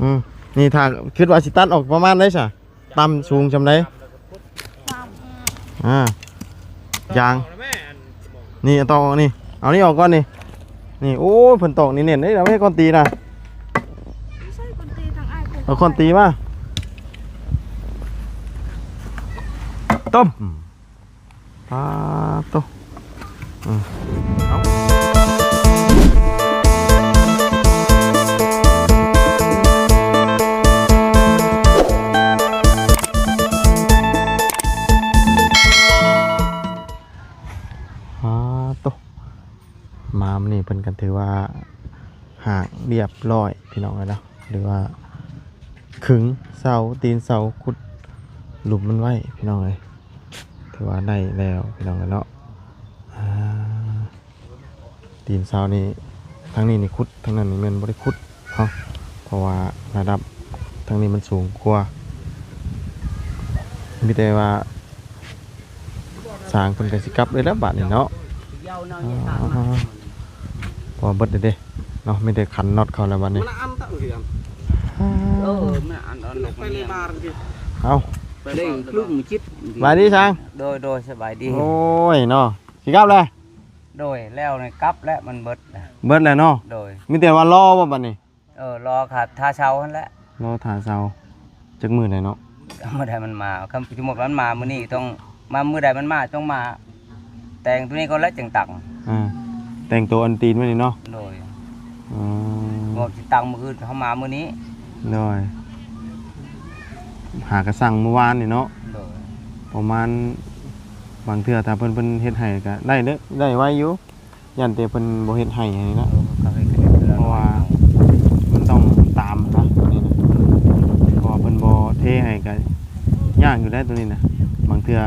ອືມ ນີ້ຖ້າຄິດວ່າຊິຕັດອອກປະມານໃດຊະ? ຕ່ຳສູງສ່ຳໃດ? ອ່າ ຢາງ ນີ້ເອົາຕອກອອກນີ້ ເອົານີ້ອອກກ່ອນນີ້ ນີ້ ໂອ້ຍ ເພິ່ນຕອກນີ້ແໜ້ນເດ້ ເອົາໄວ້ກ່ອນຕີນະ ໃຊ້ກ້ອນຕີທາງອ້າຍ ເອົາກ້ອນຕີມາ ຕົມ ປາດໂທ້ ອືມ ເອົາ ປາດໂທ້ ມາມື້ນີ້ເພິ່ນກໍຖືວ່າຫາກຮຽບຮ້ອຍ ພີ່ນ້ອງເອີຍເນາະ ຫຼືວ່າ ຂຶງເສົາ ຕີນເສົາ ຂຸດຫຼຸມມັນໄວ້ ພີ່ນ້ອງເອີຍ ຖືວ່າໄດ້ແລ້ວ ພີ່ນ້ອງເອີຍເນາະ ອ່າ ຕີນເສົານີ້ ທາງນີ້ນີ້ຂຸດ ທາງນັ້ນນີ້ແມ່ນບໍ່ໄດ້ຂຸດເນາະ ເພາະວ່າລະດັບທາງນີ້ມັນສູງກວ່າ ມີແຕ່ວ່າ ຊ່າງເພິ່ນກໍຊິກັບເລີຍແຫຼະບາດນີ້ເນາະ ເພາະວ່າເບິດແລ້ວເດ້ເນາະ ມີແຕ່ຂັນນັອດເຂົ້າແລ້ວບາດນີ້ ເອົາ ສະບາຍດີຊ່າງ ໂດຍ ໂດຍ ສະບາຍດີ ໂອ້ຍເນາະ ຊິກັບແລ້ວ ໂດຍ ແລ້ວນີ້ກັບແລ້ວ ມັນເບິດແລ້ວ ເບິດແລ້ວເນາະ ໂດຍ ມີແຕ່ວ່າລໍບໍ່ບາດນີ້? ເອີ ລໍຄ່າ ທ່າເຊົ່າຫັ້ນແຫຼະ ລໍທ່າເຊົ່າ ຈັກມື້ໃດເນາະ ມື້ໃດມັນມາ ຄັນສົມມຸດວ່າມັນມາມື້ນີ້ຕ້ອງ ມາມື້ໃດມັນມາຕ້ອງມາ ແຕ່ງໂຕນີ້ກ່ອນແລ້ວຈຶ່ງຕັ້ງ ອ່າ ແຕ່ງໂຕອັນຕີນໄວ້ນີ້ເນາະ ໂດຍ ອືມ ບອກຊິຕັ້ງມື້ອື່ນ ເຮົາມາມື້ນີ້ ໂດຍ ຫາກະສັ່ງມື້ວານນີ້ເນາະ ໂດຍ ປະມານ ບາງເທື່ອຖ້າເພິ່ນ ເພິ່ນເຮັດໃຫ້ກະໄດ້ເດີ ໄດ້ໄວຢູ່. ຢ້ານແຕ່ເພິ່ນບໍ່ເຮັດໃຫ້ຫັ້ນນະ ເອີ ເຂົາເຮັດກັນເທື່ອ ເພາະວ່າມັນຕ້ອງຕາມຫັ້ນນະ ໂດຍ ນີ້ນະ ເພາະວ່າເພິ່ນບໍ່ເທໃຫ້ກໍຍາກຢູ່ແລ້ວໂຕນີ້ນະ ບາງເທື່ອ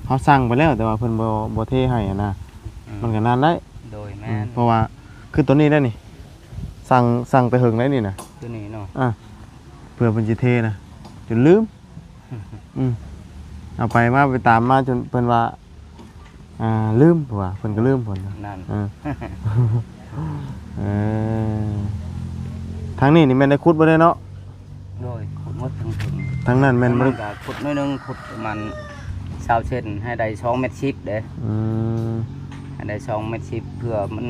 ເຮົາສັ່ງໄປແລ້ວ ແຕ່ວ່າເພິ່ນບໍ່ ບໍ່ເທໃຫ້ຫັ້ນນະ ອືມ ມັນກໍນານໄດ້ ໂດຍ ອືມ ແມ່ນ ເພາະວ່າຄືໂຕນີ້ໄດ໋ນີ້ ສັ່ງ ສັ່ງແຕ່ເຫິງໄດ໋ນີ້ນະ ໂຕນີ້ເນາະ ອ່າ ເພື່ອເພິ່ນຊິເທນະ ຈົນລືມ. ອືມ ເອົາໄປມາໄປຕາມມາຈົນເພິ່ນວ່າ ອ່າ ລືມ ເພິ່ນວ່າ ເພິ່ນກໍລືມເພິ່ນ ນັ້ນ ເອີ ເອີ ທາງນີ້ນີ້ແມ່ນໄດ້ຂຸດບໍ່ໄດ້ເນາະ? ໂດຍ ຂຸດໝົດທັງເທິງ ທາງນັ້ນແມ່ນບໍ່ໄດ້ ທາງນັ້ນກໍຂຸດໜ້ອຍໜຶ່ງ ຂຸດປະມານຊາວເຊັນ ໃຫ້ໄດ້ສອງແມັດສິບເດ້ ອືມ ໃຫ້ໄດ້ສອງແມັດສິບ ເພື່ອມັນ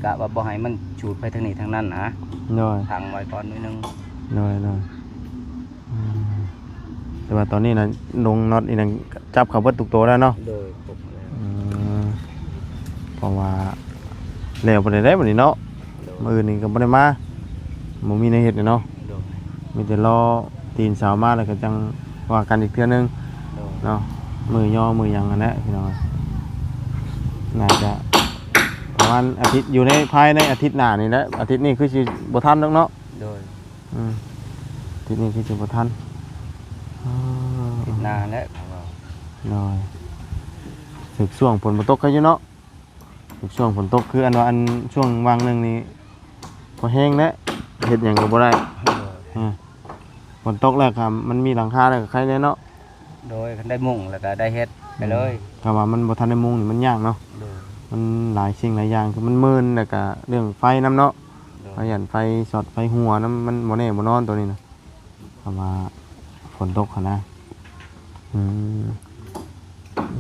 ກະວ່າບໍ່ໃຫ້ມັນສູດໄປທາງນີ້ທາງນັ້ນນະ ໂດຍ ພັງໄວ້ກ່ອນໜ້ອຍໜຶ່ງ ໂດຍ ໂດຍ. ອືມ ແຕ່ວ່າຕອນນີ້ນະ ລົງນັອດອີ່ຫຍັງ ຈັບເຂົ້າເບິດທຸກໂຕແລ້ວເນາະ? ໂດຍ ຄົບແລ້ວ ອືມ ເພາະວ່າແລ້ວບໍ່ໄດ້ໄດ໋ບັດນີ້ເນາະ ໂດຍ ມື້ອື່ນນີ້ກໍບໍ່ໄດ້ມາ ບໍ່ມີແນວເຮັດເນາະ ໂດຍ ມີແຕ່ລໍຕີນເສົາມາ ແລ້ວກໍຈັ່ງວ່າກັນອີກເທື່ອໜຶ່ງ ໂດຍ ເນາະ ມື້ຍໍມື້ຫຍັງຫັ້ນແຫຼະ ພີ່ນ້ອງ ໜ້າຈະປະມານອາທິດ ຢູ່ໃນ ພາຍໃນອາທິດໜ້ານີ້ແຫຼະ ອາທິດນີ້ຄືຊິບໍ່ທັນດອກເນາະ ໂດຍ. ອືມ ອາທິດນີ້ຄືຊິບໍ່ທັນ ອາ ອາທິດໜ້າແຫຼະ ເຂົາເວົ້າ ໂດຍ ຖືກຊ່ວງຝົນບໍ່ຕົກໃຄຢູ່ເນາະ ຖືກຊ່ວງຝົນຕົກ ຄືອັນວ່າ ອັນຊ່ວງຫວ່າງໜຶ່ງນີ້ພໍແຮງແຫຼະ ເຮັດຫຍັງກໍບໍ່ໄດ້ ໂດຍ ອາ ຝົນຕົກແລ້ວກໍມັນມີຫຼັງຄາແລ້ວກໍໃຄແດ່ເນາະ ໂດຍ ຄັນໄດ້ມຸງແລ້ວກໍໄດ້ເຮັດໄປເລີຍ ອືມ ຖ້າວ່າມັນບໍ່ທັນໄດ້ມຸງນີ້ມັນຍາກເນາະ ໂດຍ ມັນຫຼາຍສິ່ງຫຼາຍຢ່າງ ຄືມັນເມີນ ແລ້ວກໍເລື່ອງໄຟນຳເນາະ ໂດຍ ຢ້ານໄຟຊັອດໄຟຮົ່ວນຳ ມັນບໍ່ແນ່ບໍ່ນອນໂຕນີ້ນະ ຄັນວ່າຝົນຕົກຫັ້ນນະ ອື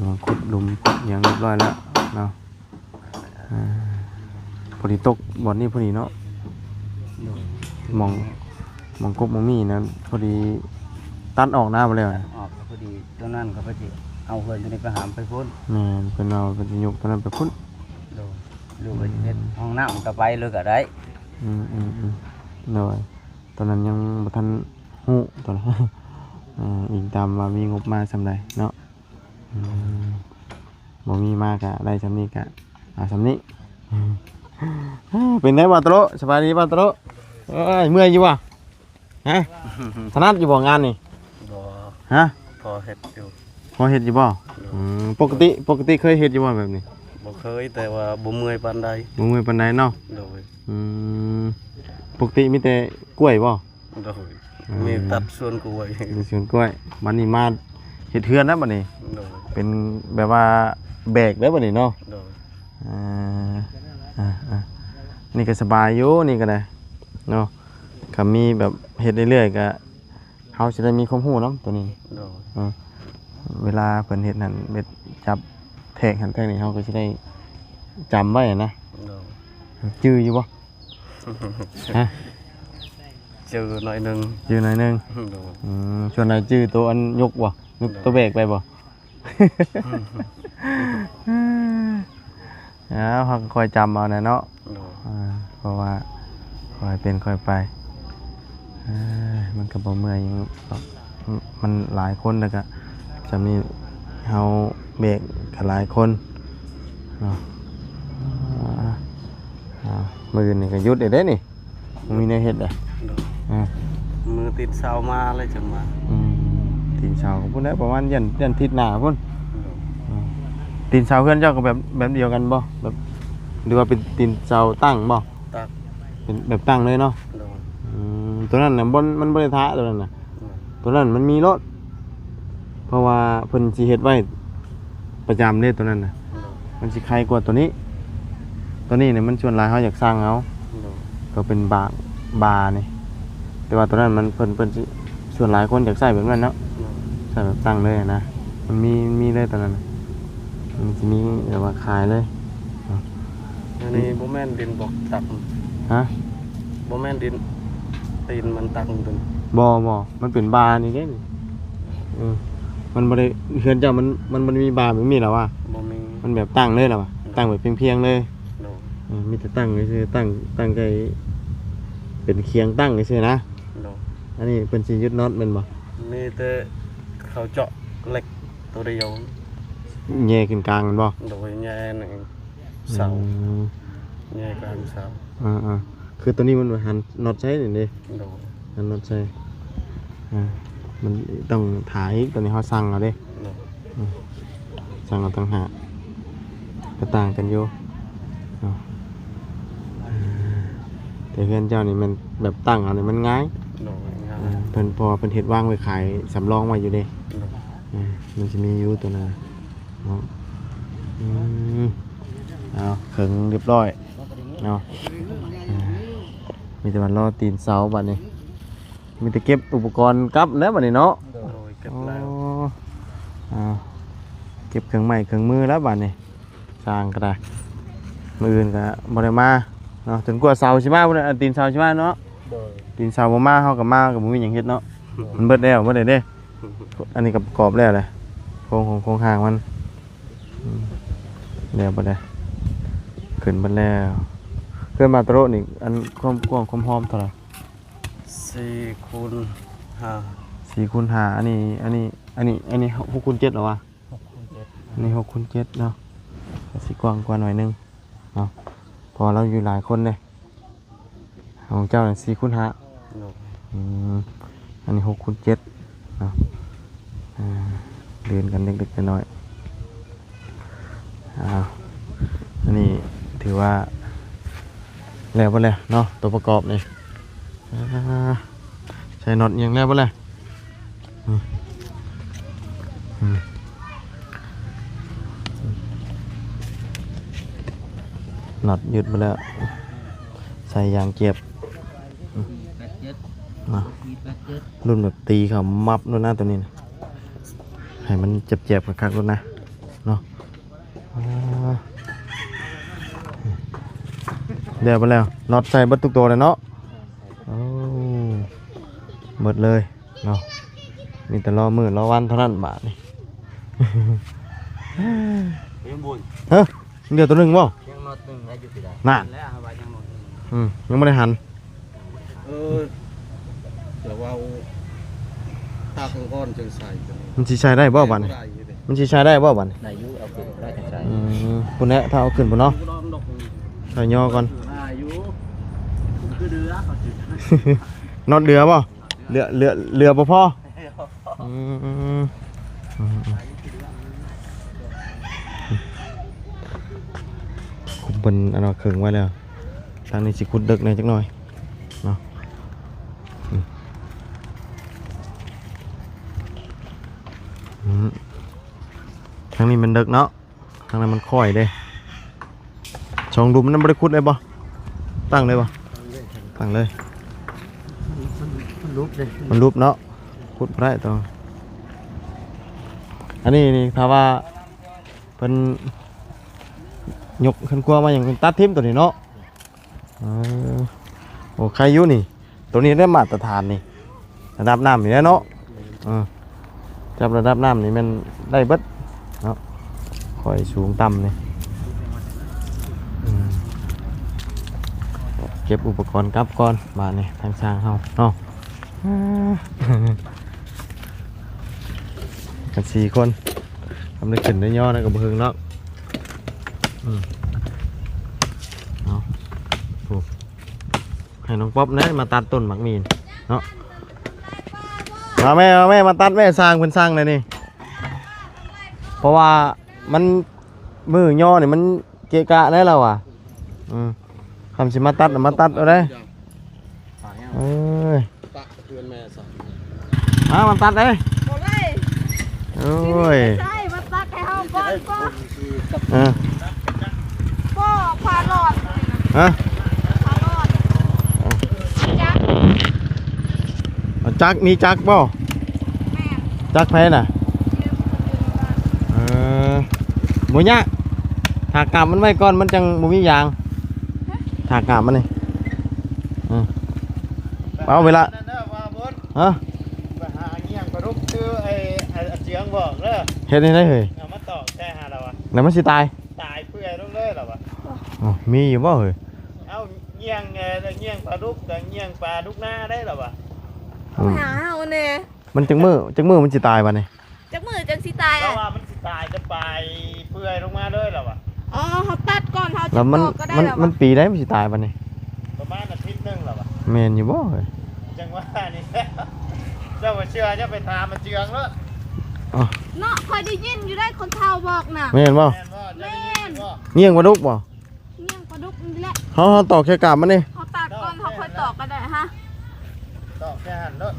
ມ ຂຸດຫຼຸມຂຸດຫຍັງຮຽບຮ້ອຍແລ້ວເນາະ ອ່າ ພໍດີຕົກບ່ອນນີ້ພໍດີເນາະ ໂດຍ ໝ່ອງ ໝ່ອງກົກໝ່ອງໝີ່ນັ້ນ ພໍດີຕັດອອກນະ ບໍ່ແລ້ວ ຕັດອອກ ພໍດີ ຕົວນັ້ນກໍໄປຊິເອົາເຮືອນຕົວນີ້ໄປຫາມໄປພຸ້ນ ແມ່ນ ເພິ່ນເອົາ ເພິ່ນຊິຍົກຕົວນັ້ນໄປພຸ້ນ ໂດຍ ຫຼືວ່າຊິເຮັດ ອືມ ຫ້ອງນ້ຳຕໍ່ໄປເລີຍກໍໄດ້ ອືມໆໆ ໂດຍ ຕອນນັ້ນຍັງບໍ່ທັນຮູ້ ຕອນນັ້ນ ເອີ ອີງຕາມວ່າມີງົບມາສ່ຳໃດເນາະ ອືມ ບໍ່ມີມາກະໄດ້ສ່ຳນີ້ກະເອົາສ່ຳນີ້ ເປັນໄດບ່າວຕະໂລ? ສະບາຍດີບ່າວຕະໂລ? ເອີຍ ເມື່ອຍຢູ່ບໍ່? ຮະ? ຖະໜັດຢູ່ບໍ່ງານນີ້? ບໍ່ ຮະ? ພໍເຮັດຢູ່ ພໍເຮັດຢູ່ບໍ່? ໂດຍ ອືມ ປົກກະຕິ ປົກກະຕິເຄີຍເຮັດຢູ່ບໍ່ແບບນີ້? ບໍ່ເຄີຍ ແຕ່ວ່າບໍ່ເມື່ອຍປານໃດ ບໍ່ເມື່ອຍປານໃດເນາະ? ໂດຍ ອືມ ປົກກະຕິມີແຕ່ກ້ວຍບໍ່? ໂດຍ ອືມ ມີຕັດສວນກ້ວຍ ມີສວນກ້ວຍ ບັດນີ້ມາເຮັດເຮືອນແລ້ວບັດນີ້ ໂດຍ ເປັນແບບວ່າແບກແລ້ວບັດນີ້ເນາະ ໂດຍ ອ່າ ອ່າ ອ່າ ນີ້ກໍສະບາຍຢູ່ ນີ້ກໍໄດ້ເນາະ ຂ ກໍມີແບບເຮັດເລື້ອຍໆ ກໍເຮົາຊິໄດ້ມີຄວາມຮູ້ນຳໂຕນີ້. ໂດຍ. ເອີ ເວລາເພິ່ນເຮັດຫັ້ນ ເຮັດຈັບແທກຫັ້ນແທກນີ້ ເຮົາກໍຊິໄດ້ຈຳໄວ້ນະ. ໂດຍ. ຈື່ຢູ່ບໍ່? ຮະ? ຈື່ໜ້ອຍໜຶ່ງ. ຈື່ໜ້ອຍໜຶ່ງ. ໂດຍ. ອືມ ສ່ວນຫຼາຍຈື່ໂຕອັນຍົກບໍ່? ຍົກ ໂດຍ ໂຕແບກໄປບໍ່? ເອົາ ເຮົາກໍຄ່ອຍຈຳເອົາແຫຼະເນາະ. ໂດຍ. ເອີ ເພາະວ່າຄ່ອຍເປັນຄ່ອຍໄປ ເອີ ມັນກໍບໍ່ເມື່ອຍຫຍັງດອກ ມັນຫຼາຍຄົນ ແລ້ວກໍຊ່ຳນີ້ເຮົາແບກກໍຫຼາຍຄົນເນາະ. ອ່າ ອ່າ ມື້ອື່ນນີ້ກໍຢຸດອີກເດ້ນີ້. ບໍ່ມີແນວເຮັດເດ້. ໂດຍ. ອ່າ ມື້ຕີນເສົາມາເລີຍຈັ່ງມາ. ອືມ ຕີນເສົາກໍພຸ້ນແຫຼະ ປະມານ ຢ້ານ ຢ້ານທິດໜ້າພຸ້ນ. ໂດຍ. ອືມ ຕີນເສົາເຮືອນເຈົ້າກໍແບບ ແບບດຽວກັນບໍ່? ແບບ ຫຼືວ່າເປັນຕີນເສົາຕັ້ງບໍ່? ຕັ້ງ. ເປັນແບບຕັ້ງເລີຍເນາະ? ໂດຍ. ອືມ ຕົວນັ້ນນະ ມັນ ມັນບໍ່ໄດ້ທະ ຕົວນັ້ນນະ. ໂດຍ. ຕົວນັ້ນມັນມີໂລດ ເພາະວ່າເພິ່ນຊິເຮັດໄວ້ປະຈຳເດ້ ຕົວນັ້ນນະ. ໂດຍ. ມັນຊິໄຄກວ່າຕົວນີ້. ຕົວນີ້ນີ້ມັນສ່ວນຫຼາຍເຮົາຢາກສ້າງເອົາ. ໂດຍ. ກໍເປັນບາ ບານີ້ ແຕ່ວ່າຕົວນັ້ນມັນ ເພິ່ນ ເພິ່ນຊິ ສ່ວນຫຼາຍຄົນຢາກໃຊ້ແບບນັ້ນເນາະ. ໂດຍ. ໃຊ້ແບບຕັ້ງເລີຍນະ ມັນມີ ມີເລີຍຕົວນັ້ນນະ ມັນຊິມີແບບວ່າຂາຍເລີຍ. ອັນນີ້ບໍ່ແມ່ນດິນບອກຕັກ. ຮະ? ບໍ່ແມ່ນດິນ ຕີນມັນຕັກຕົວນີ້. ບໍ່ ບໍ່ ມັນເປັນບານີ້ເດ້. ເອີ ມັນບໍ່ໄດ້ ເຮືອນເຈົ້າມັນ ມັນບໍ່ໄດ້ມີບາແບບນີ້ລະວະ? ບໍ່ມີ. ມັນແບບຕັ້ງເລີຍລະວະ? ໂດຍ. ຕັ້ງແບບພຽງໆເລີຍ. ໂດຍ. ເອີ ມີແຕ່ຕັ້ງຊື່ໆ ຕັ້ງ ຕັ້ງໃສ່ເປັນຄຽງຕັ້ງຊື່ໆນະ. ໂດຍ. ອັນນີ້ເພິ່ນຊິຍຶດນັອດແມ່ນບໍ່? ມີແຕ່ເຂົາເຈາະເຫຼັກຕົວດຽວ ແຍ່ຂຶ້ນກາງແມ່ນບໍ່? ໂດຍ. ແຍ່ໜຶ່ງເສົາ. ອືມ ແຍ່ກາງເສົາ. ອ່າໆ ຄືຕົວນີ້ມັນຫັນນັອດໃສ່ນີ້ເດ້. ໂດຍ. ອັນນັ້ນໃສ່ ອ່າ ມັນຕ້ອງຖ້າອີກ ຕອນນີ້ເຮົາສັ່ງເອົາເດ້. ໂດຍ. ອືມ ສັ່ງເອົາຕ່າງຫາກ ກໍຕ່າງກັນຢູ່ເນາະ. ແຕ່ເຮືອນເຈົ້ານີ້ແມ່ນແບບຕັ້ງເອົານີ້ມັນງ່າຍ. ໂດຍ ງ່າຍ. ເອີ ເພິ່ນ ເພາະວ່າເພິ່ນເຮັດວາງໄວ້ຂາຍສຳລອງໄວ້ຢູ່ເດ້. ໂດຍ. ເອີ ມັນຊິມີຢູ່ຕົວນັ້ນເນາະ. ອືມ ເອົາ ເຄິ່ງຮຽບຮ້ອຍເນາະ. ເອີ ມີແຕ່ວ່າລໍຕີນເສົາບັດນີ້. ມີແຕ່ເກັບອຸປະກອນກັບແລ້ວບັດນີ້ເນາະ. ໂດຍ ເກັບແລ້ວ. ອໍ ເກັບເຄື່ອງໄມ້ເຄື່ອງມືແລ້ວບັດນີ້ ຊ່າງກໍໄດ້. ມື້ອື່ນກໍບໍ່ໄດ້ມາເນາະ ຈົນກວ່າເສົາຊິມາພຸ້ນນະ ຕີນເສົາຊິມາເນາະ. ໂດຍ. ຕີນເສົາບໍ່ມາ ເຮົາກໍມາກໍບໍ່ມີຫຍັງເຮັດເນາະ. ໂດຍ. ມັນເບິດແລ້ວ ເບິດແລ້ວເດ້. ອັນນີ້ກໍປະກອບແລ້ວແຫຼະ ໂຄງຂອງໂຄງຮ່າງມັນ. ອືມ ແລ້ວບໍ່ໄດ້ ຂຶ້ນເບິດແລ້ວ. ເຮືອນມາຕະໂລະນີ້ ອັນຄວາມກວ້າງຄວາມຮອບເທົ່າໃດ? ສີ່ຄູນຫ້າ. ສີ່ຄູນຫ້າ. ອັນນີ້ ອັນນີ້ ອັນນີ້ ອັນນີ້ຫົກຄູນເຈັດເນາະວະ? ຫົກຄູນເຈັດ. ອັນນີ້ຫົກຄູນເຈັດເນາະ ກໍຊິກວ້າງກວ່າໜ້ອຍໜຶ່ງເນາະ ເພາະວ່າລາວຢູ່ຫຼາຍຄົນເດ້. ຂອງເຈົ້ານີ້ສີ່ຄູນຫ້າ. ໂດຍ. ອືມ ອັນນີ້ຫົກຄູນເຈັດເນາະ. ອ່າ ເດີນກັນເລັກໆນ້ອຍໆ. ອ້າວ ອັນນີ້ຖືວ່າແລ້ວເບິດແລ້ວເນາະ ຕົວປະກອບນີ້. ອ່າ ໃສ່ນັອດຫຍັງແລ້ວເບິດແລ້ວ. ອືມ ອືມ ນັອດຍຶດເບິດແລ້ວ ໃສ່ຢາງເຈັບ. ອືມ ເນາະ ລຸ້ນແບບຕີເຂົ້າມັບໂລດນະ ຕົວນີ້ນະ ໃຫ້ມັນເຈັບໆຄັກໆໂລດນະ ເນາະ. ອ່າ ແລ້ວ ແລ້ວ ນັອດໃສ່ເບິດທຸກໂຕແລ້ວເນາະ. ໂອ້ ເບິດເລີຍເນາະ ມີແຕ່ລໍມື້ລໍວັນເທົ່ານັ້ນບາດນີ້. ຍັງບໍ່ ຮະ ເຫຼືອໂຕໜຶ່ງບໍ່? ຍັງນັອດໜຶ່ງໄດ້ຢູ່ທີ່ໃດ ນັ້ນ ແລ້ວວ່າຍັງນັອດໜຶ່ງ. ອືມ ຍັງບໍ່ໄດ້ຫັນ. ເອີ ຈະເວົ້າ ຕາກກ່ອນຈຶ່ງໃສ່. ມັນຊິໃສ່ໄດ້ບໍ່ບັດນີ້? ມັນຊິໃສ່ໄດ້ບໍ່ບັດນີ້? ໄດ້ຢູ່ ເອົາຂຶ້ນໄດ້ຈັ່ງໃສ່. ອືມ ພຸ້ນແຫຼະ ຖ້າເອົາຂຶ້ນພຸ້ນເນາະ ຖ້າຍໍກ່ອນ ຄືເດືອ ນັອດເຫຼືອບໍ່? ເຫຼືອ ເຫຼືອ ເຫຼືອບໍ່ພໍ. ອືມ ອືມ ອືມ ອືມ ຄຸມເພິ່ນອັນວ່າເຄິ່ງໄວ້ແລ້ວ ທາງນີ້ຊິຂຸດເດິກແດ່ຈັກໜ້ອຍເນາະ. ອືມ ອືມ ທາງນີ້ມັນເດິກເນາະ ທາງນັ້ນມັນຂ້ອຍເດ້. ສອງດຸມນັ້ນບໍ່ໄດ້ຂຸດເລີຍບໍ່? ຕັ້ງເລີຍບໍ່? ຕັ້ງເລີຍ ຕັ້ງເລີຍ. ມັນຫຼຸບເດ້ ມັນຫຼຸບເນາະ ຂຸດບໍ່ໄດ້ຕົວ. ອັນນີ້ນີ້ຖ້າວ່າເພິ່ນຍົກເຮືອນຄົວມາຫຍັງ ເພິ່ນຕັດຖິ້ມຕົວນີ້ເນາະ. ເອີ ໂອ້ ໄຄຢູ່ນີ້ ຕົວນີ້ໄດ້ມາດຕະຖານນີ້ ລະດັບນ້ຳນີ້ແຫຼະເນາະ. ເອີ ຈັບລະດັບນ້ຳນີ້ແມ່ນໄດ້ເບິດເນາະ ຄ່ອຍສູງຕ່ຳນີ້. ອືມ ເກັບອຸປະກອນກັບກ່ອນບາດນີ້ ທາງຊ່າງເຮົາເນາະ. ອ່າ ກັນສີ່ຄົນ ທຳໄດ້ຂຶ້ນໄດ້ຍໍນະ ກໍບໍ່ເຖິງເນາະ. ອືມ ເອົາ ໂອ້ ໃຫ້ນ້ອງປັອບແດ່ມາຕັດຕົ້ນໝາກມີ້ເນາະ. ມາແມ່ ມາແມ່ ມາຕັດແມ່ ຊ່າງເພິ່ນສັ່ງແລ້ວນີ້ ເພາະວ່າມັນ ມືຍໍນີ້ມັນເກະກະໄດ໋ລາວວ່າ. ອືມ ຄັນຊິມາຕັດນະ ມາຕັດເອົາໄດ໋. ເອີຍ ຕະເຮືອນແມ່ຊະ ມາ ມາຕັດເດ້. ບໍ່ໄດ້ ໂອ້ຍ ໃຊ່ ມາຕັດໃຫ້ເຮົາກ່ອນກໍ ເອີ ບໍ່ ຜ້າຫຼອດ ຮະ ຜ້າຫຼອດ ຈັກ ຈັກ ມີຈັກບໍ່? ແມ່ນ ຈັກໃຜນະ? ເອີ ບໍ່ຍາກ ຖ້າກາບມັນໄວ້ກ່ອນ ມັນຈັ່ງບໍ່ມີຢາງ. ຖ້າກາບມັນນີ້ ເອີ ເອົາເວລາ ຮະ ໄປຫາງຽງປາດຸກ ຄືໄອ້ ໄອ້ອາເຈືອງບອກເດີ. ເຮັດແນວໃດເຮີ້ຍ? ເອົາມາຕອກໃສ່ຫາລາວ ແລ້ວມັນຊິຕາຍ? ຕາຍເປື່ອຍລົງເລີຍລາວ. ອໍ ມີຢູ່ບໍ່ເຮີ້ຍ? ເອົາ ງຽງ ງຽງປາດຸກ ກະງຽງປາດຸກນາໄດ້ລາວ. ອືມ ຫາເຮົາແດ່. ມັນຈັກມື້ ຈັກມື້ມັນຊິຕາຍບາດນີ້? ຈັກມື້ຈັ່ງຊິຕາຍ? ລາວວ່າມັນຊິຕາຍຈະປາຍເປື່ອຍລົງມາເລີຍລາວວ່າ. ອໍ ເຮົາຕັດກ່ອນ ເຮົາ ແລ້ວມັນ ຕອກກໍໄດ້ ມັນ ລາວວ່າ ມັນປີໃດມັນຊິຕາຍບາດນີ້? ປະມານອາທິດໜຶ່ງລາວວ່າ. ແມ່ນຢູ່ບໍ່ເຮີ້ຍ? ຈັ່ງວ່ານີ້ແຫຼະ ເຈົ້າບໍ່ເຊື່ອ ເຈົ້າໄປຖາມອາເຈືອງໂລດ. ອໍ ເນາະ ຂ້ອຍໄດ້ຍິນຢູ່ໄດ໋ ຄົນເຖົ້າບອກນະ. ແມ່ນບໍ່? ແມ່ນບໍ່? ເຈົ້າໄດ້ຍິນຢູ່ບໍ່? ງຽງປາດຸກບໍ່? ງຽງປາດຸກນີ້ແຫຼະ. ເຮົາ ເຮົາຕອກແຄ່ກາບມັນນີ້ ເຮົາຕັດກ່ອນ ເຮົາຄ່ອຍຕອກກໍໄດ້ຮະ. ຕອກແຄ່ຫັ້ນໂລດ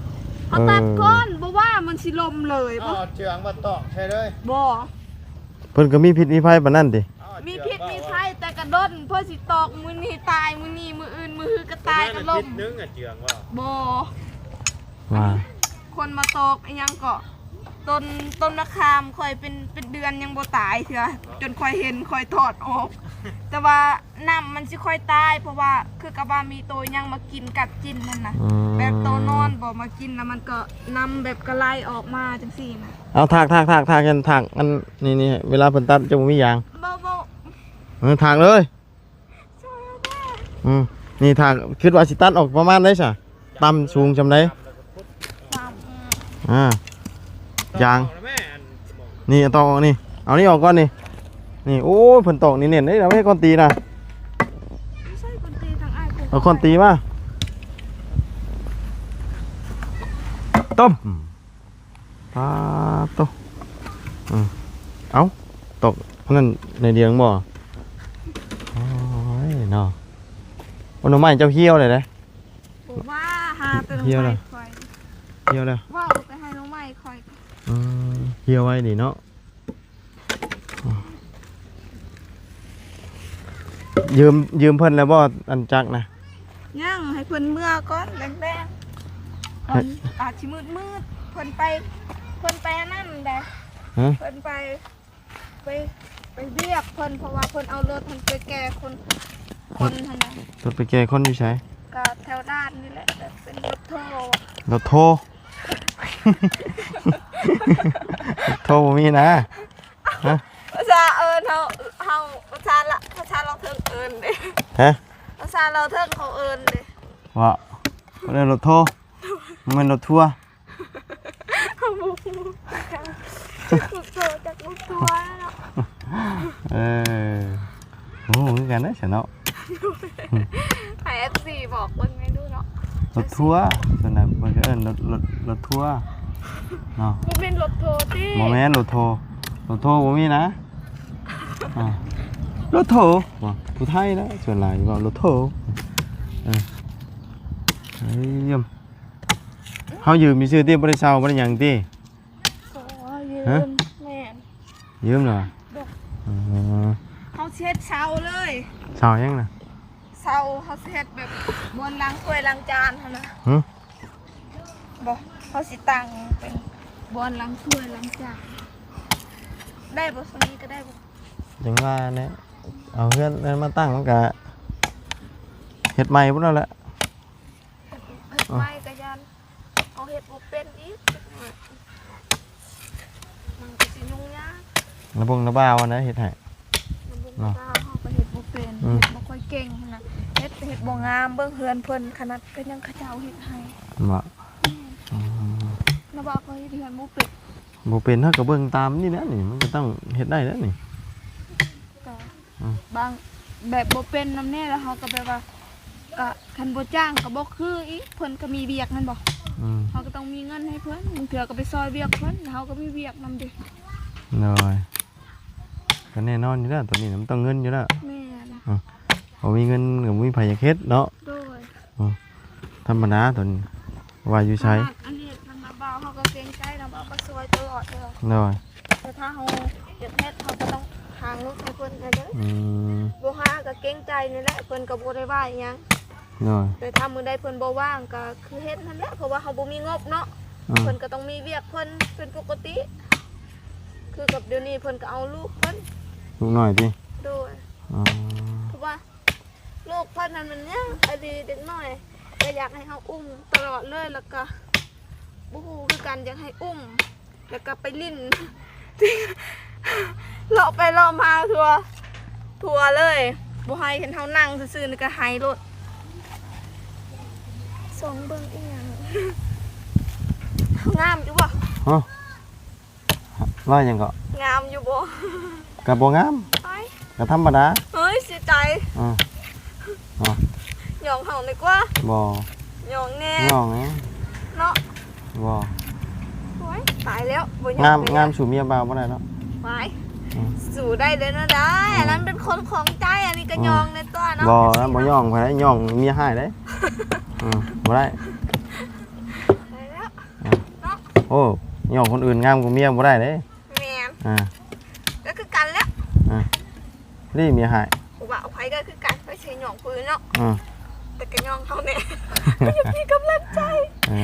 ເຮົາຕັດກ່ອນ. ເອີ ບໍ່ວ່າມັນຊິລົ້ມເລີຍບໍ່? ເອົາເຈືອງມາຕອກໃສ່ເລີຍ. ບໍ່ ເພິ່ນກໍມີພິດມີໄພປານນັ້ນຕິ? ເອົາ ມີພິດມີໄພ ແຕ່ກະດົນ ເພິ່ນຊິຕອກມື້ນີ້ຕາຍມື້ນີ້ ມື້ອື່ນມື້ຮືກໍຕາຍກໍລົ້ມ. ບໍ່ ວ່າ ຄົນມາຕອກອີ່ຫຍັງເກາະ ຕົ້ນ ຕົ້ນມະຂາມຂ້ອຍເປັນ ເປັນເດືອນຍັງບໍ່ຕາຍເທື່ອ ຈົນຂ້ອຍເຫັນ ຂ້ອຍຖອດອອກ. ແຕ່ວ່ານ້ຳມັນຊິຄ່ອຍຕາຍ ເພາະວ່າຄືກັບວ່າມີໂຕຫຍັງມາກິນ ກັດກິນຫັ້ນນະ. ອືມ ແບບໂຕນອນບໍ່ມາກິນ ແລ້ວມັນກໍ ນ້ຳແບບກະໄຫຼອອກມາຈັ່ງຊີ້ນະ. ເອົາຖາກ ຖາກ ຖາກ ຖາກ ຖາກ ອັນນີ້ ນີ້ ເວລາເພິ່ນຕັດຈະບໍ່ມີຢາງ. ບໍ່ ບໍ່ ເອີ ຖາກເລີຍ. ອືມ ນີ້ຖ້າຄິດວ່າຊິຕັດອອກປະມານໃດຊະ? ຕ່ຳສູງສ່ຳໃດ? ອ່າ ຢາງ ນີ້ຕອກອອກນີ້ ເອົານີ້ອອກກ່ອນນີ້. ນີ້ ໂອ້ຍ ເພິ່ນຕອກນີ້ແໜ້ນເດ້ ເອົາໄວ້ກ່ອນຕີນະ. ໃຊ້ກ້ອນຕີທາງອ້າຍ ເອົາກ້ອນຕີມາ ຕົມ. ປາໂຕ ອືມ ເອົ້າ ຕອກນັ້ນໜ້ອຍດຽວບໍ່? ໂອ້ຍເນາະ ໂອ້ ໜໍ່ໄມ້ເຈົ້າຫ່ຽວເລີຍເດ້. ບໍ່ວ່າ ຫາແຕ່ໜໍ່ໄມ້ຂ້ອຍ ຫ່ຽວແລ້ວ ເວົ້າແຕ່ໃຫ້ໜໍ່ໄມ້ຂ້ອຍ. ອືມ ຫ່ຽວໄວ້ນີ້ເນາະ. ຢືມ ຢືມເພິ່ນແລ້ວບໍ່ ອັນຈັກນະ? ຍັງ ໃຫ້ເພິ່ນເມືອກ່ອນແລງໆ ຕອນອາດຊິມືດໆ ເພິ່ນໄປ ເພິ່ນໄປອັນນັ້ນແຫຼະ. ຮະ? ເພິ່ນໄປ ໄປ ໄປວຽກເພິ່ນ ເພາະວ່າເພິ່ນເອົາລົດຫັ້ນໄປແກ່ຄົນ ຄົນຫັ້ນນະ. ລົດໄປແກ່ຄົນຢູ່ໃສ? ກໍແຖວດ່ານນີ້ແຫຼະ ແບບເປັນລົດໂທ. ລົດໂທ? ໂທບໍ່ມີນະ. ຮະ? ພາສາເອີ້ນເຮົາ ເຮົາ ພາສາລະ ພາສາລາວເທິງເອີ້ນເດ້. ຮະ? ພາສາລາວເທິງເຂົາເອີ້ນເດ້. ວ່າ ເອີ້ນລົດໂທ ບໍ່ແມ່ນລົດທົວ. ເຮົາບໍ່ຮູ້ຈັກ ຈັກລົດໂທ ຈັກລົດທົວເນາະ. ເອີ ບໍ່ຮູ້ຄືກັນເດ້ຊັ້ນເນາະ. ໃຫ້ເອັຟຊີບອກເບິ່ງແດ່ດູເນາະ ລົດທົວ. ສ່ວນຫຼາຍເພິ່ນກໍເອີ້ນລົດ ລົດ ລົດທົວເນາະ. ບໍ່ແມ່ນລົດໂທຕິ? ບໍ່ແມ່ນລົດໂທ ລົດໂທບໍ່ມີນະ. ອ່າ ລົດໂທ ບໍ່ ຜູ້ໄທນະ ສ່ວນຫຼາຍເວົ້າລົດໂທ. ເອີ ເອີ ເອີ ເຮົາຢືມຊື່ໆຕິ ບໍ່ໄດ້ເຊົ່າ ບໍ່ໄດ້ຫຍັງຕິ? ຂໍຢືມ. ຮະ? ແມ່ນ. ຢືມເນາະ? ໂດຍ. ເອີ ເຮົາຊິເຮັດເຊົາເລີຍ. ເຊົາຫຍັງນະ? ເຊົາ ເຮົາຊິເຮັດແບບບ່ອນລ້າງຖ້ວຍລ້າງຈານຫັ້ນນະ. ຫື? ເຮົາຊິຕັ້ງເປັນບ່ອນລ້າງຖ້ວຍລ້າງຈານ ໄດ້ບໍ່? ສ່ຳນີ້ກໍໄດ້ບໍ່? ຈັ່ງວ່າແຫຼະ ເອົາເຮືອນນັ້ນມາຕັ້ງ ມັນກະເຮັດໃໝ່ພຸ້ນແຫຼະ. ເຮັດໃໝ່ກໍຢ້ານເຮົາເຮັດບໍ່ເປັນອີກ ມັນກໍຊິຫຍຸ້ງຍາກ. ລະບົງລະບ່າວຫັ້ນນະເຮັດໃຫ້ ລະບົງລະບ່າວເຮົາກໍເຮັດບໍ່ເປັນ ອືມ ເຮັດບໍ່ຄ່ອຍເກັ່ງຫັ້ນນະ ເຮັດ ເຮັດບໍ່ງາມ. ເບິ່ງເຮືອນເພິ່ນ ຂະໜາດກໍຍັງເຂົາເຈົ້າເຮັດໃຫ້ ບໍ່? ອືມ ອືມ ລະບ່າວກໍເຮັດເຮືອນບໍ່ເປັນ ບໍ່ເປັນ ເຮົາກໍເບິ່ງຕາມນີ້ແຫຼະ ນີ້ມັນກໍຕ້ອງເຮັດໄດ້ແຫຼະນີ້ ກໍ ອືມ ບາງແບບບໍ່ເປັນນຳແດ່ ແລ້ວເຮົາກໍແບບວ່າ ກະຄັນບໍ່ຈ້າງກໍບໍ່ຄືອີກ ເພິ່ນກໍມີວຽກແມ່ນບໍ່? ອືມ ເຮົາກໍຕ້ອງມີເງິນໃຫ້ເພິ່ນ ບາງເທື່ອກໍໄປຊ່ອຍວຽກເພິ່ນ ເຮົາກໍມີວຽກນຳເດ້. ໂດຍ ກໍແນ່ນອນຢູ່ແລ້ວ ຕອນນີ້ນະມັນຕ້ອງເງິນຢູ່ແລ້ວ. ແມ່ນ ອືມ ບໍ່ມີເງິນກໍບໍ່ມີໃຜຢາກເຮັດເນາະ. ໂດຍ ອືມ ທຳມະດາຕົວນີ້ ວ່າຢູ່ໃສ? ຂະໜາດອັນເຮັດນຳລະບ່າວ ເຮົາກໍເກງໃຈ ລະບ່າວກໍຊ່ວຍຕະຫຼອດເລີຍ. ໂດຍ ແຕ່ຖ້າເຮົາຢາກເຮັດ ເຮົາກໍຕ້ອງຫາເງິນໃຫ້ເພິ່ນແດ່ເດີ. ອືມ ບໍ່ຫາກໍເກງໃຈນີ້ແຫຼະ ເພິ່ນກໍບໍ່ໄດ້ວ່າອີ່ຫຍັງ. ໂດຍ ແຕ່ຖ້າມື້ໃດເພິ່ນບໍ່ວ່າງ ກໍຄືເຮັດນັ້ນແຫຼະ ເພາະວ່າເຮົາບໍ່ມີງົບເນາະ. ອືມ ເພິ່ນກໍຕ້ອງມີວຽກເພິ່ນເປັນປົກກະຕິ ຄືກັບດຽວນີ້ເພິ່ນກໍເອົາລູກເພິ່ນ ລູກນ້ອຍຕິ? ໂດຍ ອືມ ເພາະວ່າ ລູກເພິ່ນນັ້ນມັນຍາກອີ່ຫຼີ ເດັກນ້ອຍກໍຢາກໃຫ້ເຮົາອຸ້ມຕະຫຼອດເລີຍ ແລ້ວກໍບໍ່ຮູ້ຄືກັນ ຢາກໃຫ້ອຸ້ມ ແລ້ວກໍໄປຫຼິ້ນ ເລາະໄປເລາະມາທົ່ວ ທົ່ວເລີຍ ບໍ່ໃຫ້ເຫັນເຮົານັ່ງຊື່ໆ ນີ້ກໍໄຫ້ໂລດ. ສ່ອງເບິ່ງອີ່ຫຍັງ ງາມຢູ່ບໍ່? ຮະ? ວ່າຫຍັງເກາະ? ງາມຢູ່ບໍ່? ກໍບໍ່ງາມ ໄປ ກໍທຳມະດາ. ເຮີ້ຍ ເສຍໃຈ. ອືມ ຫຍອກເຮົາດີກວ່າ. ບໍ່ ຫຍອກແນ່ ຫຍອກແນ່ເນາະ. ບໍ່ ໂອ້ຍ ຕາຍແລ້ວ ບໍ່ຫຍອກ ງາມ ງາມສູ້ເມຍບ່າວບໍ່ໄດ້ເນາະ. ໄປ ອືມ ສູ້ໄດ້ເດ້ເນາະ ໄດ້. ອືມ ອັນນັ້ນເປັນຄົນຂອງໃຈ ອັນນີ້ກໍ ອືມ ຫຍອກແນ່ຕົວະເນາະ. ບໍ່ນະ ບໍ່ຫຍອກໃຜ ຫຍອກເມຍຮ້າຍເດ້. ອືມ ບໍ່ໄດ້ ຕາຍແລ້ວ. ອ່າ ເນາະ ໂອ້ ຫຍອກຄົນອື່ນງາມກວ່າເມຍບໍ່ໄດ້ເດ້. ແມ່ນ ອ່າ ກໍຄືກັນແຫຼະ. ອ່າ ນີ້ເມຍຮ້າຍ ບໍ່ວ່າໃຜກໍຄືກັນ ໄປຊິຫຍອກຜູ້ອື່ນເນາະ. ອ່າ ແຕ່ກໍຫຍອກເຮົາແດ່ ຢາກມີກຳລັງໃຈ. ເອີ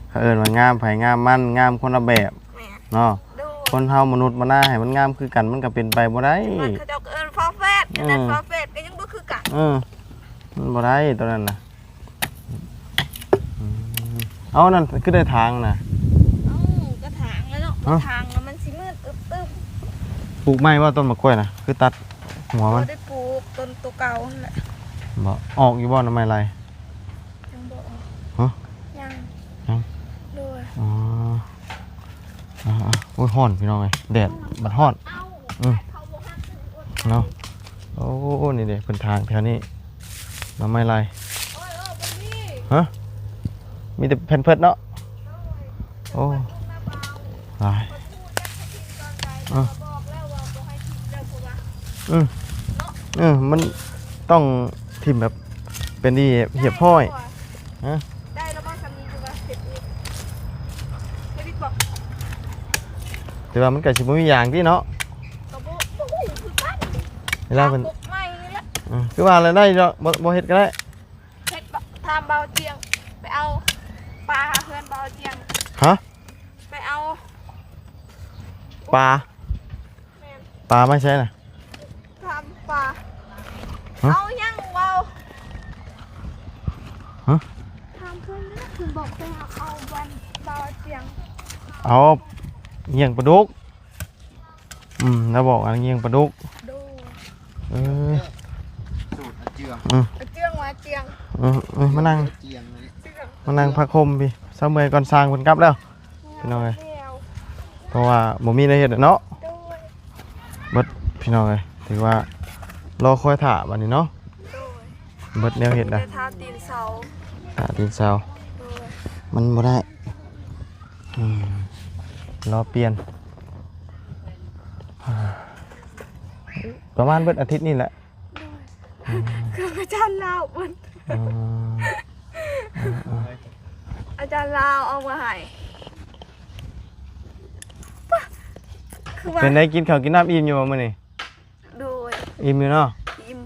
ເຂົາເອີ້ນວ່າງາມໃຜງາມມັນ ງາມຄົນລະແບບ. ແມ່ນ ເນາະ ໂດຍ ຄົນເຮົາມະນຸດມະນາໃຫ້ມັນງາມຄືກັນ ມັນກໍເປັນໄປບໍ່ໄດ້. ມັນເຂົາເຈົ້າກໍເອີ້ນຝາແຝດ ອືມ ແຕ່ຝາແຝດກໍຍັງບໍ່ຄືກັນ. ເອີ ມັນບໍ່ໄດ້ຕົວນັ້ນນະ. ອືມ ເອົາ ນັ້ນຄືໄດ້ຖາງນະ? ເອົ້າ ກະຖາງແລ້ວເນາະ ຮະ? ບໍ່ຖາງແລ້ວມັນຊິມືດອຶບໆ. ປູກໃໝ່ບໍ່ຕົ້ນໝາກກ້ວຍນະ? ຄືຕັດຫົວມັນ? ບໍ່ໄດ້ປູກ ຕົ້ນໂຕເກົ່າຫັ້ນແຫຼະ. ບໍ່ ອອກຢູ່ບໍ່ໜໍ່ໄມ້ໄລ່? ຍັງບໍ່ອອກ. ຮະ? ຍັງ ຍັງ ໂດຍ. ອໍ ອ່າໆ ໂອ້ຍ ຮ້ອນພີ່ນ້ອງເອີຍ ແດດບັດຮ້ອນ. ອືມ ເນາະ ໂອ້ ນີ້ເດ້ ເພິ່ນຖາງແຖວນີ້ ໜໍ່ໄມ້ໄລ່. ຮະ? ມີແຕ່ແພມເພີດເນາະ. ໂອ້ ຫຼາຍ. ເອີ ອືມ ເອີ ມັນຕ້ອງຖິ້ມແບບເປັນທີ່ຮຽບຮ້ອຍ. ຮະ? ໄດ້ແລ້ວບໍ່? ສ່ຳນີ້ຄືວ່າເຮັດອີກ ເຮັດອີກບໍ່? ແຕ່ວ່າມັນກໍຊິບໍ່ມີຫຍັງຕິເນາະ. ກໍບໍ່ ບໍ່ຮູ້ຄືກັນ ເວລາເພິ່ນ ຫາກົກໃໝ່ນີ້ແຫຼະ. ອືມ ຄືວ່າລະໄດ້ດອກ ບໍ່ ບໍ່ເຮັດກໍໄດ້. ເຮັດ ຖາມບ່າວຈຽງ ໄປເອົາປາເຮືອນບ່າວຈຽງ. ຮະ? ໄປເອົາປາ. ແມ່ນ ປາມາໃສນະ? ຖາມປາ. ຮະ? ເອົາຫຍັງເວົ້າ? ຮະ? ຖາມເພິ່ນນະ ເພິ່ນບອກໄປຫາເອົາບ້ານບ່າວຈຽງ. ເອົາຫຍັງປາດຸກ? ອືມ ລາວບອກອັນຫຍັງປາດຸກ. ໂດຍ. ເອີ ສູດອາເຈືອງ. ອືມ ອາເຈືອງວ່າອາຈຽງ. ເອີ ເອີ ມານັ່ງ ອາເຈືອງ ມານັ່ງພັກຫົ່ມພີ້ ເຊົາເມື່ອຍກ່ອນ ຊ່າງເພິ່ນກັບແລ້ວ. ພີ່ນ້ອງເອີຍ ເພາະວ່າບໍ່ມີແນວເຮັດແຫຼະເນາະ. ໂດຍ. ເບິດພີ່ນ້ອງເອີຍ ຖືວ່າລໍຄອຍຖ້າບັດນີ້ເນາະ. ໂດຍ. ເບິດແນວເຮັດນະ ແຕ່ຖ້າຕີນເສົາ ຖ້າຕີນເສົາ. ໂດຍ. ມັນບໍ່ໄດ້ ອືມ ລໍປ່ຽນ ປະມານເບິດອາທິດນີ້ແຫຼະ. ໂດຍ. ອືມ ເຄື່ອງອາຈານລາວເພິ່ນ. ອືມ ອືມໆ ອາຈານລາວເອົາມາໃຫ້. ຄືວ່າ ເປັນໄດ ກິນເຂົ້າກິນນ້ຳອີ່ມຢູ່ບໍ່ມື້ນີ້? ໂດຍ. ອີ່ມຢູ່ເນາະ? ອີ່ມ.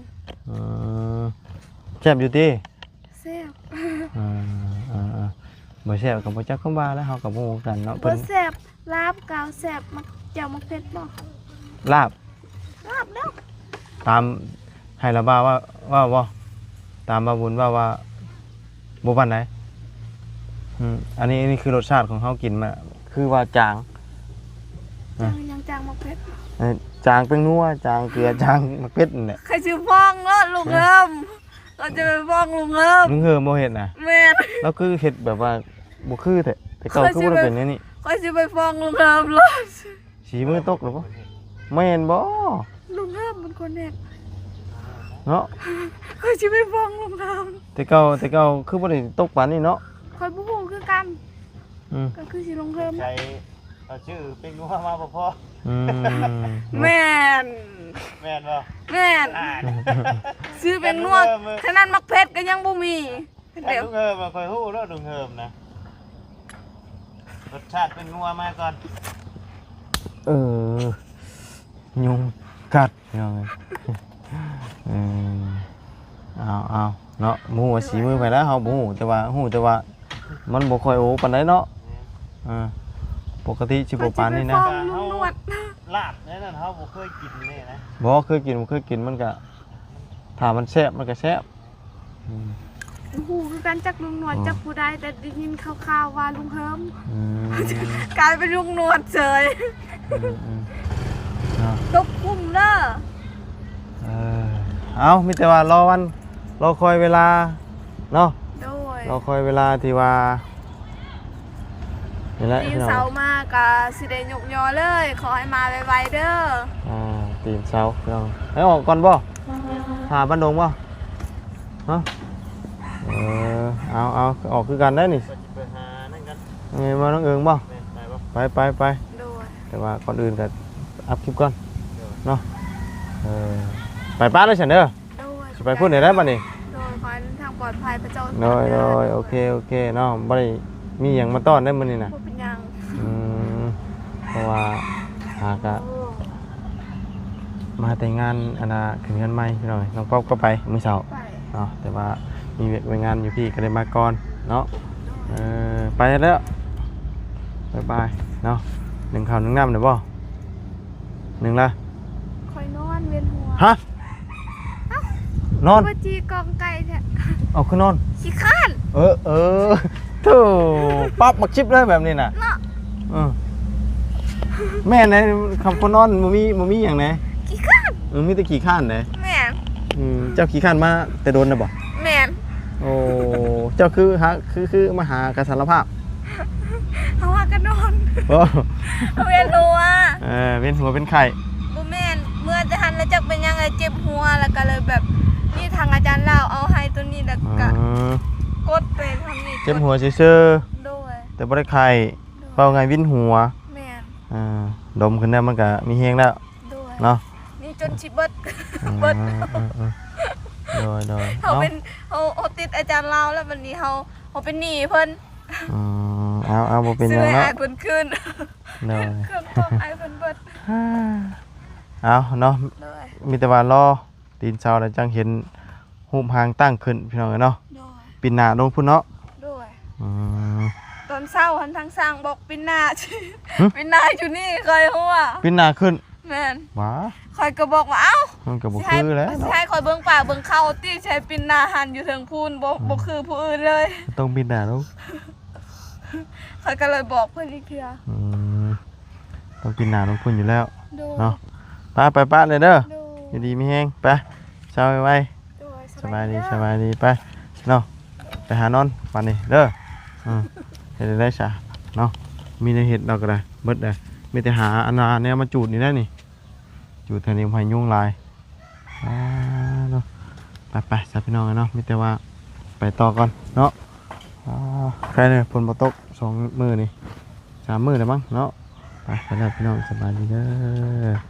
ອືມ ແຊບຢູ່ຕິ? ແຊບ. ເອີ ເອີ ເອີ ບໍ່ແຊບກໍບໍ່ຈັກຄວາມວ່າແລ້ວ ເຮົາກໍບໍ່ຮູ້ກັນເນາະ. ບໍ່ແຊບ ລາບກໍແຊບ ມັກແຈ່ວໝາກເຜັດບໍ່? ລາບ ລາບແລ້ວ ຕາມ ໃຫ້ລາວາວ່າ ເວົ້າບໍ່? ຕາມບ່າວບຸນເວົ້າວ່າບໍ່ປານໃດ. ອືມ ອັນນີ້ ອັນນີ້ຄືລົດຊາດຂອງເຮົາກິນມາ ຄືວ່າຈາງ. ຈາງຫຍັງ? ຈາງໝາກເຜັດ ເອີ ຈາງແປ້ງນົວ ຈາງເກືອ ຈາງໝາກເຜັດນັ້ນແຫຼະ. ຂ້ອຍຊິຟ້ອງໂລດລຸງເຮີມ ຂ້ອຍຈະໄປຟ້ອງລຸງເຮີມ. ລຸງເຮີມບໍ່ເຮັດນະ? ແມ່ນ. ລາວຄືເຮັດແບບວ່າບໍ່ຄືແທ້ ແຕ່ເກົ່າຄືບໍ່ໄດ້ເປັນແນວນີ້. ຂ້ອຍຊິໄປຟ້ອງລຸງເຮີມໂລດ. ສີມືຕົກແລ້ວບໍ່? ແມ່ນບໍ່? ລຸງເຮີມເປັນຄົນເຮັດເນາະ. ຂ້ອຍຊິໄປຟ້ອງລຸງເຮີມ. ແຕ່ເກົ່າ ແຕ່ເກົ່າຄືບໍ່ໄດ້ຕົກປານນີ້ເນາະ. ຂ້ອຍບໍ່ຮູ້ຄືກັນ. ອືມ ກໍຄືຊິລົງເພີ່ມ ໃຊ້ເອົາຊື່ເປັນງົວມາບໍ່ພໍ. ອືມ ແມ່ນ ແມ່ນບໍ່? ແມ່ນ ອ່າ ຊື່ເປັນງົວ ເອີ ຂະໜາດໝາກເຜັດກໍຍັງບໍ່ມີ. ແຕ່ລຸງເຮີມ ຂ້ອຍຮູ້ແລ້ວ ລຸງເຮີມນະ ລົດຊາດເປັນງົວມາກ່ອນ. ເອີ ຍຸງກັດ ພີ່ນ້ອງເອີຍ. ເອີ ເອົາ ເອົາເນາະ ບໍ່ຮູ້ວ່າສີມືໃຜແລ້ວ ເຮົາບໍ່ຮູ້ ແຕ່ວ່າຮູ້ແຕ່ວ່າມັນບໍ່ຄ່ອຍໂອປານໃດເນາະ. ເອີ ປົກກະຕິຊິບໍ່ປານນີ້ນະ. ຂ້ອຍຊິໄປຟ້ອງລຸງໜວດ ລາບແນວນັ້ນເຮົາບໍ່ເຄີຍກິນເດ້ນະ. ບໍ່ເຄີຍກິນ ບໍ່ເຄີຍກິນ ມັນກະ ຖ້າມັນແຊບ ມັນກະແຊບ. ອືມ ບໍ່ຮູ້ຄືກັນ ຈັກລຸງໜວດ ອືມ ຈັກຜູ້ໃດ ແຕ່ໄດ້ຍິນຂ່າວໆວ່າລຸງເຮີມ. ອືມ ກາຍເປັນລຸງໜວດເສີຍ. ອືມໆ ເນາະ ຕົກຂຸມເດີ. ເອີ ເອົາ ມີແຕ່ວ່າລໍວັນ ລໍຄອຍເວລາເນາະ. ໂດຍ ລໍຄອຍເວລາທີ່ວ່າ ນີ້ແຫຼະ ຕື່ນເຊົ້າມາກໍຊິໄດ້ຍົກຍໍເລີຍ ຂໍໃຫ້ມາໄວໆເດີ. ອ່າ ຕື່ນເຊົ້າພີ່ນ້ອງ ໃຫ້ອອກກ່ອນບໍ່? ຫາບ້ານດົງບໍ່? ຮະ? ເອີ ເອົາ ເອົາ ອອກຄືກັນໄດ໋ນີ້. ຊິໄປຫານັ້ນກັນ ເອີ ມານ້ອງເອີງບໍ່? ແມ່ນ ໄປບໍ່? ໄປ ໄປ ໄປ. ໂດຍ ແຕ່ວ່າກ່ອນອື່ນກໍອັບຄລິບກ່ອນ ໂດຍ ເນາະ. ເອີ ໄປປະເລີຍຊັ້ນເດີ. ໂດຍ ຊິໄປພຸ້ນໄດ້ບາດນີ້. ໂດຍ ຂໍໃຫ້ເດີນທາງປອດໄພ ພະເຈົ້າ. ໂດຍ ໂດຍ ໂອເຄ ໂອເຄເນາະ ບໍ່ໄດ້ມີຫຍັງມາຕ້ອນໄດ້ມື້ນີ້ນະ. ບໍ່ເປັນຫຍັງ. ອືມ ເພາະວ່າຫາກະມາແຕ່ງງານ ອັນນ່າ ຂຶ້ນເຮືອນໃໝ່ພີ່ນ້ອງເອີຍ. ນ້ອງປັອບກໍໄປມື້ເຊົ້າ ໄປ ເນາະ ແຕ່ວ່າມີວຽກມີງານຢູ່ພີ້ກໍເລີຍມາກ່ອນເນາະ. ເອີ ໄປແລ້ວ ບາຍບາຍເນາະ. ໜຶ້ງເຂົ້າໜຶ້ງນ້ຳໄດ້ບໍ່? ໜຶ້ງລະ ຂ້ອຍນອນວຽນຫົວ. ຮະ? ນອນ ຄືວ່າຈີກອງໄກ່ແທ້. ເອົາ ຄືນອນ ຂີ້ຄ້ານ. ເອີ ເອີ ໂທ້ ປັບມາຄລິບເລີຍແບບນີ້ນະ ເນາະ. ເອີ ແມ່ນໃດ ຄຳຄົນນອນບໍ່ມີ ບໍ່ມີຫຍັງໃດ ຂີ້ຄ້ານ. ເອີ ມີແຕ່ຂີ້ຄ້ານໃດ. ແມ່ນ. ອືມ ເຈົ້າຂີ້ຄ້ານມາແຕ່ດົນແລ້ວບໍ່? ແມ່ນ. ໂອ້ ເຈົ້າຄືຫາ ຄື ຄືມາຫາກັນສາລະພາບ. ເຮົາຫາກັນນອນ. ໂອ້ ເຮົາວຽນຫົວ. ເອີ ວຽນຫົວເປັນໄຂ້. ບໍ່ແມ່ນ ເມື່ອແຕ່ຫັ້ນແລ້ວ ຈັກເປັນຫຍັງ ເຈັບຫົວ ແລ້ວກໍເລີຍແບບມີທາງອາຈານລາວເອົາໃຫ້ໂຕນີ້ ແລ້ວກໍ ເອີ ກົດໄປທາງນີ້ ເຈັບຫົວຊື່ໆ. ໂດຍ ແຕ່ບໍ່ໄດ້ໄຂ້. ໂດຍ ເວົ້າງ່າຍ ວຽນຫົວ. ແມ່ນ. ອ່າ ດົມຂຶ້ນແລ້ວມັນກໍມີແຮງແລ້ວ. ໂດຍ ເນາະ ນີ້ຈົນຊິເບິດ ອືມ ເບິດ. ເອີ ເອີ ເອີ ໂດຍ ໂດຍ ເຮົາເປັນ ເຮົາ ເຮົາຕິດອາຈານລາວແລ້ວ ບັດນີ້ເຮົາ ເຮົາເປັນໜີ້ເພິ່ນ. ອືມ ເອົາ ເອົາ ບໍ່ເປັນຫຍັງເນາະ ຊື້ໃຫ້ອ້າຍເພິ່ນຄືນ. ໂດຍ ເຄື່ອງຂອງອ້າຍເພິ່ນເບິດ. ເອົາເນາະ ໂດຍ ມີແຕ່ວ່າລໍຕີນເຊົ້າແລ້ວຈັ່ງເຫັນຮູບຮ່າງຕັ້ງຂຶ້ນ ພີ່ນ້ອງເອີຍເນາະ. ໂດຍ ປິ່ນໜ້າລົງພຸ້ນເນາະ. ໂດຍ ອືມ ຕອນເຊົ້າຫັ້ນທາງຊ່າງບອກປິ່ນໜ້າ ຫຶ? ປິ່ນໜ້າຢູ່ນີ້ ຂ້ອຍຮູ້ວ່າປິ່ນໜ້າຂຶ້ນ. ແມ່ນ. ຫວາ ຂ້ອຍກໍບອກວ່າ ເອົ້າ ມັນກໍບໍ່ຄືແລ້ວເນາະ ຊິໃຫ້ຂ້ອຍເບິ່ງປາກເບິ່ງເຂົ້າຕິ ຊິໃຫ້ປິ່ນໜ້າຫັ້ນຢູ່ເທິງພຸ້ນ ບໍ່ ອືມ ບໍ່ຄືຜູ້ອື່ນເລີຍ ຕ້ອງປິ່ນໜ້າລົງ. ຂ້ອຍກໍເລີຍບອກເພິ່ນອີກເທື່ອ. ອືມ ຕ້ອງປິ່ນໜ້າລົງພຸ້ນຢູ່ແລ້ວ. ໂດຍ ເນາະ ໄປ ໄປປະເລີຍເດີ. ໂດຍ ຢູ່ດີມີແຮງ ໄປ ເຊົ້າໄວໆ. ໂດຍ ສະບາຍດີ ສະບາຍດີ ສະບາຍດີ ໄປເນາະ ໄປຫານອນບາດນີ້ເດີ. ເອີ ເຮັດໄດ້ຊະເນາະ ມີແນວເຮັດເນາະ ກໍໄດ້ເບິດເລີຍ ມີແຕ່ຫາອັນນ່າແນວມາຈູດນີ້ແຫຼະນີ້ ຈູດແຖວນີ້ບໍ່ໃຫ້ຍຸງຫຼາຍ. ອ່າ ເນາະ ໄປໆ ຊະ ພີ່ນ້ອງເອີຍເນາະ ມີແຕ່ວ່າໄປຕໍ່ກ່ອນເນາະ. ອ່າ ໃຄແນ່ ຝົນບໍ່ຕົກສອງມື້ນີ້ ສາມມື້ແລ້ວມັ້ງເນາະ. ໄປ ໄປແລ້ວ ພີ່ນ້ອງ ສະບາຍດີເດີ.